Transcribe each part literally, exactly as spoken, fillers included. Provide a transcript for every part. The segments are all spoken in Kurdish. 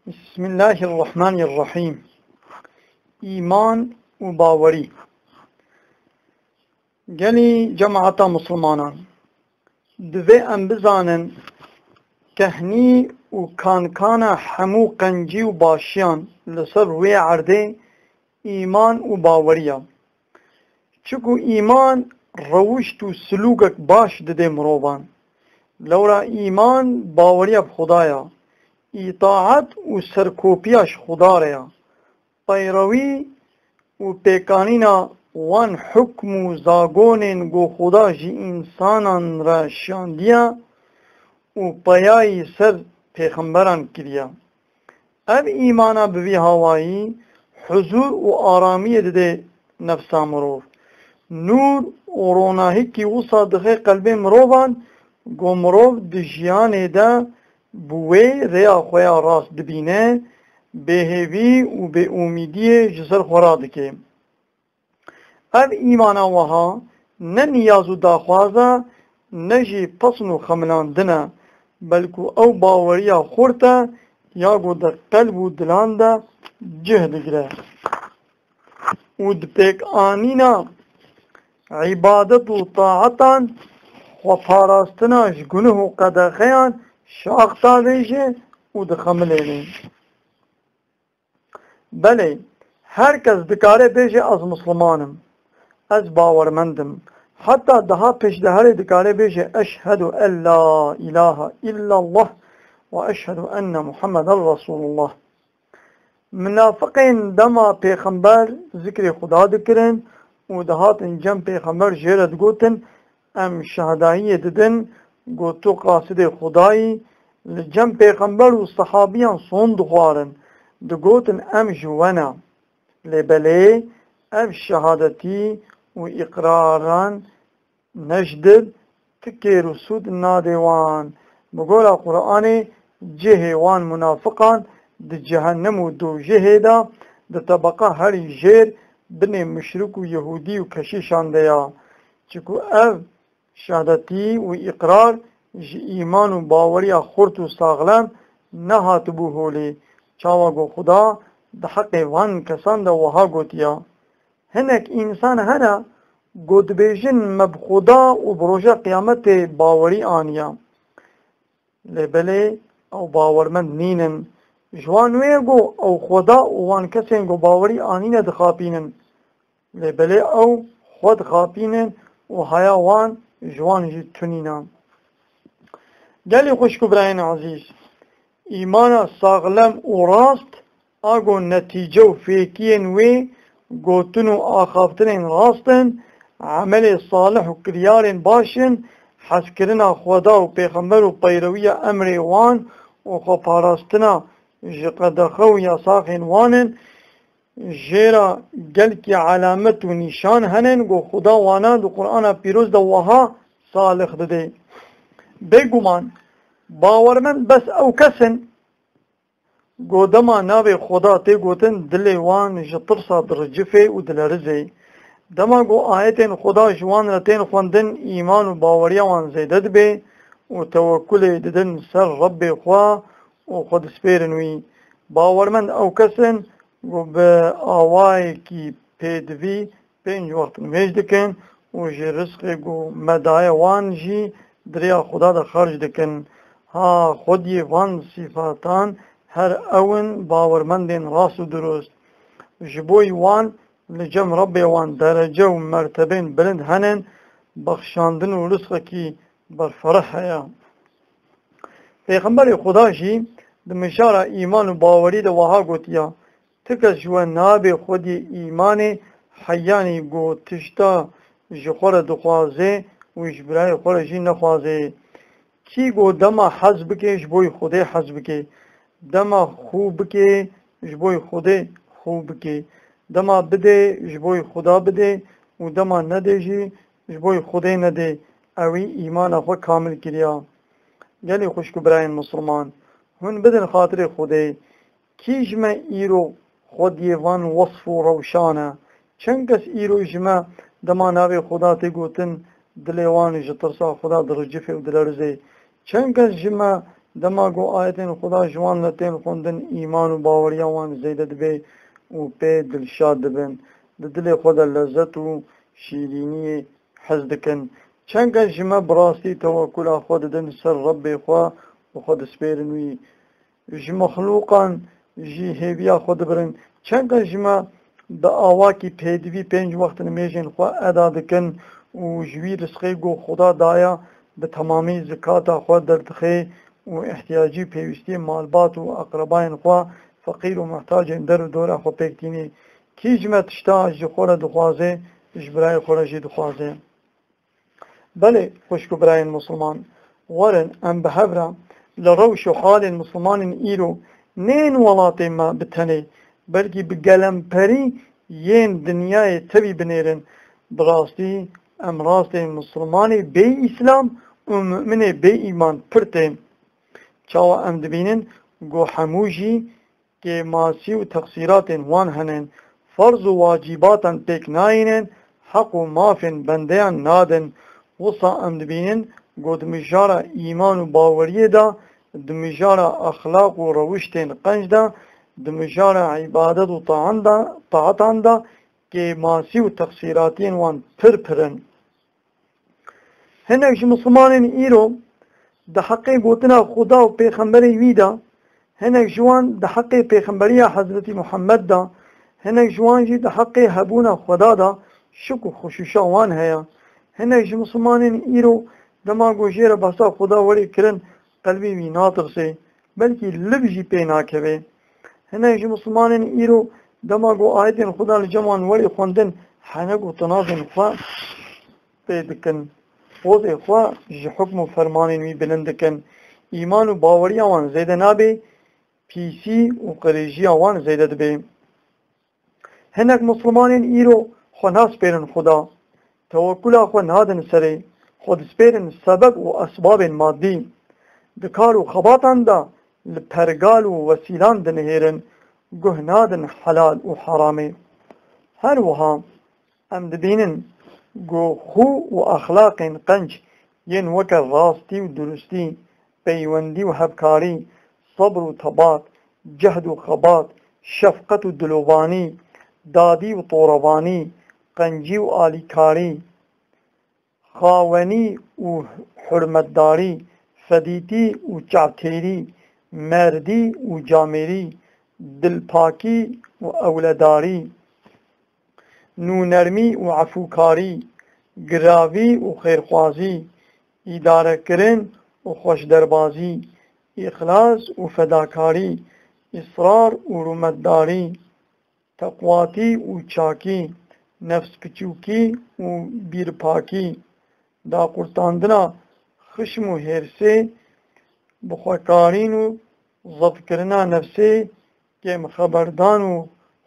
Bismillahirrahmanirrahîm. Îman û bawerî. Gelî cemaeta Musulmanan, divê em bizanin, kehnî û kankana hemû qencî û başiyan li ser rûyê erdê îman û baweriya. Çiku îman rewişt û silûkek baş didê mirovan. Lewra îman baweriya bi Xuda ya, îtaet û serkopiya ji Xuda re ya. Peyrewî û pêkanîna wan hukm û zagonên ku Xuda ji însanan re şandiye û peyayî ser pêxemberan kiriye. Ev îmana bi vî hawayî huzûr û aramiyê dide nefsa mirov. Nûr û ronahîkî wisa dixe qelbê mirovan, ku mirov di jiyanê de bi wê rêya xwe ya rast dibîne, bêhêvî û bêûmîdiyê ji ser xwe radike. Ev îmana wiha ne niyaz û daxwaz e, ne jî pesn û xemilandin e, belku ew baweriya xurt e ya ku di qelb û dilan de cih digire û di pêkanîna îbadet û taetan xweparastina ji gunih û qedexeyan şax davêje û dixemilêne. Belê, her kes dikare bêje, ez Misliman im, ez bawermend im. Heta daha pêşdeherê dikare bêje, eşhedu en la ilahe illallah ve eşhedu enne Muhammeden Resulullah. Minafiqên dema pêxember zikrê Xuda dikirin û dihatin cem pêxember, jê re digotin, em şahdayiyê didin ku tu qasidê Xuda yî, li cem pêxember û sehabiyan son dixwarin, digotin, em ji we ne. Lê belê ev şehadetî û îqraran ne ji dil, ti kêr û sûd nade wan. Bi gora Qur'anê cihê wan munafiqan di cehennem û dojehê de, di tebeqa herî jêr binê muşrik û yehûdî û keşîşan de ya. Çiku ev şehadetî û îqrar ji îman û baweriya xurt û saxlem nehatibû holê. Çawa ku Xuda di heqê van kesan de wiha gotiya, hinek însan hene ku dibêjin, me bi Xuda û bi roja qiyametê bawerî aniya. Lê belê ew bawermend nînin. Ji wan wê ye ku ew Xuda û wan kesên ku bawerî anîne dixapînin. Lê belê ew xwe dixapînin û haya wan ji wan jî tunîne. Gelî xwişk û birayên ezîz, îmana saxlem û rast, a ku netîce û fêkiyên wê gotin û axaftinên rast in, emelê salih û kiryarên baş in, hezkirina Xweda û pêxember û peyrewiya emrê wan û xweparastina ji qedexe û yasaxên wan in, jê re gelkî alamet û nîşan henin ku Xuda wana di Qur'ana Pîroz de wiha salix dide. Bêguman, bawermend bes ew kes in ku dema navê Xuda tê gotin, dilê wan ji tirsa diricife û dilerizê. Dema ku ayetên Xuda ji wan re tên xwendin, îman û baweriya wan zêde dibe û tewekkulê didin ser Rebbê xwe û xwe dispêrin wî. Bawermend ew kes in ku bi awayekî pêdivî pênc wext nûêj dikin û ji rizqê ku me daye wan jî di rêya Xuda de xerc dikin. Ha, xwediyê van sîfatan her ew in bawermendên rast û dirust. Ji bo wan li cem Rebbê wan derece û mertebên bilind henin, bexşandin û rizqekî berfereh heye. Pêxemberê Xuda jî di mijara îman û bawerî de wiha gotiya, ti kes ji we nabe xwediyê îmanê, heyanî ku tişta ji xwe re dixwaze û ji birayê xwe re jî nexwaze. Kî ku dema hez bike, ji bo Xwedê hez bike. Dema xû bike, ji bo Xwedê xû bike. Dema bide, ji bo Xuda bide û dema nede jî, ji bo Xwedê nede. Ewî îmana xwe kamil kiriya. Gelî xwişk û birayên misilman, hûn bidin xatirê Xwedê. Kî ji me îro xwediyê van wesf û rewşan e? Çend kes îro ji me dema navê Xuda tê gotin, dilê wan ji tirsa Xuda diricifê û dilerizê? Çend kes ji me Dema ku ayetên Xuda ji wan ve tên xwendin, îman û baweriya wan zêde dibe û pê dilşad dibin. Di dilê xwe de lezzet û şîrîniyê hez dikin. Çend kes ji me bi rastî tewekula xwe didin ser Rebbê xwe û xwe dispêrin wî. Ji mexlûqan jî hêviya xwe dibirin. Çend kes ji me bi awakî pêdivî pênc wext nimêjên xwe eda dikin û ji wî rizqê ku Xuda daye bi temamî zikata xwe derdixe û ihtiyacî û pêwîstiyê malbat û eqrebayên xwe, feqîr û muhtacên der û dora xwe pêk tînê. Kî ji me tişta ji xwe re dixwaze, ji birayê xwe re jî dixwaze. Belê, xwişk û birayên Misliman, werin em bi hev re li rewş û halên Mislimanên îro neyên welatê me bi tenê, belkî bi gelemperî yên dinyayê tevî binêrin. Bi rastî em rastê Mislimanê bê Îslam û muminê bê îman pir tên. Çawa em dibînin ku hemû jî kêmasî û teqsîratên wan hene, ferz û wacîbatan pêk nayînin, heq û mafên bendeyan nadin. Wisa em dibînin ku di mijara îman û baweriyê de, di mijara exlaq û rewiştên qenc de, di mijara îbadet û taan de, taatan de kêmasî û teqsîratiyên wan pir pir in. Hinek ji Mislimanên îro di heqê gotina Xuda û Pêxemberê wî de, hinek ji wan di heqê Pêxemberiya Hezretî Muhammed de, hinek ji wan jî di heqê hebûna Xuda de şik û xweşûşa wan heye. Hinek ji Mislimanên îro dema ku jê re behsa Xuda werê kirin, qelbê wî natirse, belkî liv jî pê nakeve. Hinek ji Mislimanên îro dema ku ayetên Xuda li cem wan werê xwendin, henek û tinazên xwe pê dikin. Pozê xwe ji hukm û fermanên wî bilind dikin. Îman û baweriya wan zêde nabe, pîsî û qirêjiya wan zêde dibe. Hinek Mislimanên îro xwe naspêrin Xuda. Tewekula xwe nadin serê. Xwe dispêrin sebeb û esbabên madî. Di kar û xebatan de li pergal û wesîlan dinihêrin. Guh nadin helal û heramê. Her wiha Em dibînin ku xû û exlaqên qenc yên weke rastî û durustî, peywendî û hevkarî, sebr û tebat, cehd û xebat, şefqet û dilovanî, dadî û torevanî, qencî û alîkarî, xawenî û hurmetdarî, fedîtî û çavtêrî, merdî û camêrî, dilpakî û ewledarî, nûnermî û efûkarî, giravî û xêrxwazî, îdarekirin û xweşderbazî, îxlas û fedakarî, israr û rûmetdarî, teqwatî û çakî, nefspiçûkî û bîrpakî, daqurtandina xişm û hêrsê, bixwekarîn û zefkirina nefsê, kêmxeberdan û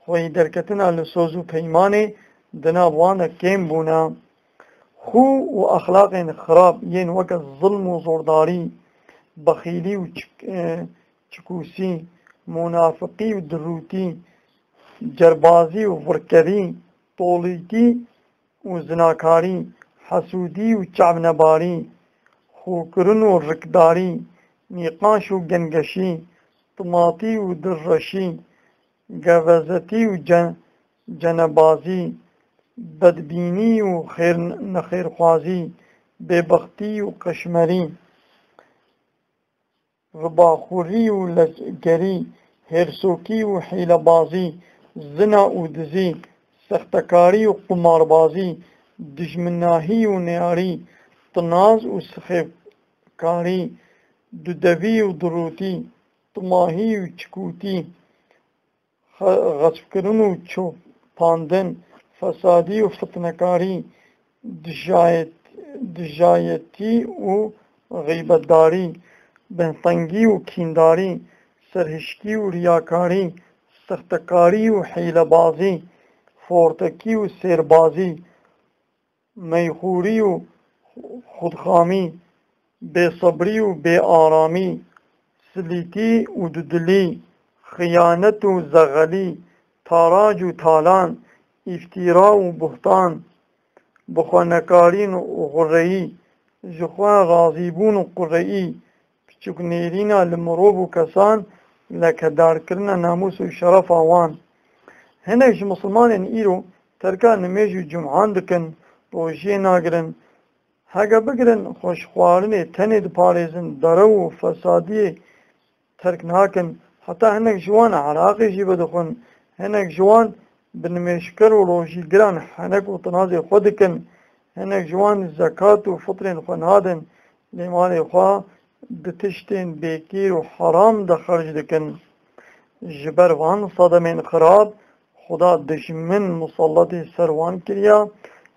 xweyî derketina li soz û peymanê di nav wan de kêm bûne. Xû û exlaqên xirab yên weke zilm û zordarî, bexîlî û çik-, e, çikûsî, munafiqî û dirûtî, cerbazî û virkevî, tolîtî û zinakarî, hesûdî û çavnebarî, xûkirin û rikdarî, nîqaş û gengeşî, timatî û dirreşî, gevezetî û ce-, cenebazî, bedbînî û xêr-, nexêrxwazî, bêbextî û qeşmerî, ribaxûrî û leşgerî, hêrsokî û hîlebazî, zina û dizî, sextekarî û qumarbazî, dijminahî û neyarî, tinaz û sixêfkarî, dudevî û dirûtî, timahî û çikûtî, xe-, xespkirin û çopandin, fesadî û fitnekarî, dijayet-, dijayetî û xîbetdarî, bêhengî û kîndarî, serhişkî û riyakarî, sextekarî û hîlebazî, fortekî û sêrbazî, meyxûrî û xudxamî, bêsebrî û bêaramî, silîtî û dudilî, xiyanet û zexelî, tarac û talan, îftîra û buhtan, bixwenekarîn û xureyî, ji xwe razîbûn û qureyî, Çûk nêrîna li mirov û kesan, lekedarkirina namûs û şerefa wan. Hinek ji misilmanên îro terka nimêj û cumhan dikin, rojiyê nagirin. Heke bigirin, xweşxwarinê tenê diparêzin, derew û fesadiyê terk nakin. Heta hinek ji wan eraqê jî vedixwin. Hinek ji wan bi nimêjker û rojîgiran henek û tinazê xwe dikin. Hinek ji wan zekat û fitrên xwe nadin. Lê malê xwe di tiştên bêkêr û heram de xerc dikin. Ji ber van sedemên xirab Xuda dijmin musalletê ser wan kiriya,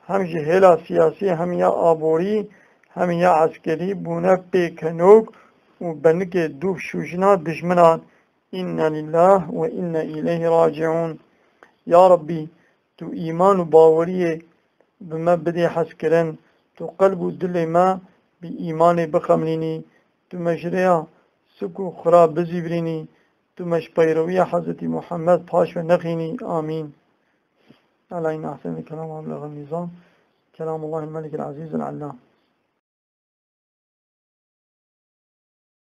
hem ji hêla siyasî, hem ya aborî, hem ya eskerî bûne pêkenok û benikê dûv şûjina dijminan. Înne lîllah we înne îleyhî racîûn. Ya Rebbî, tu îman û baweriyê bi me bidê hezkirin, tu qelb û dilê me bi îmanê bixemlînî, tu me ji rêya sik û xira bizîvirînî, tu me ji peyrewiya Hezretî Muhammed paş ve nexînî. Amîn. Ela inne ehsenel kelam ve eblegan nîzam. Kelamullahil melikil ezîzil ellam.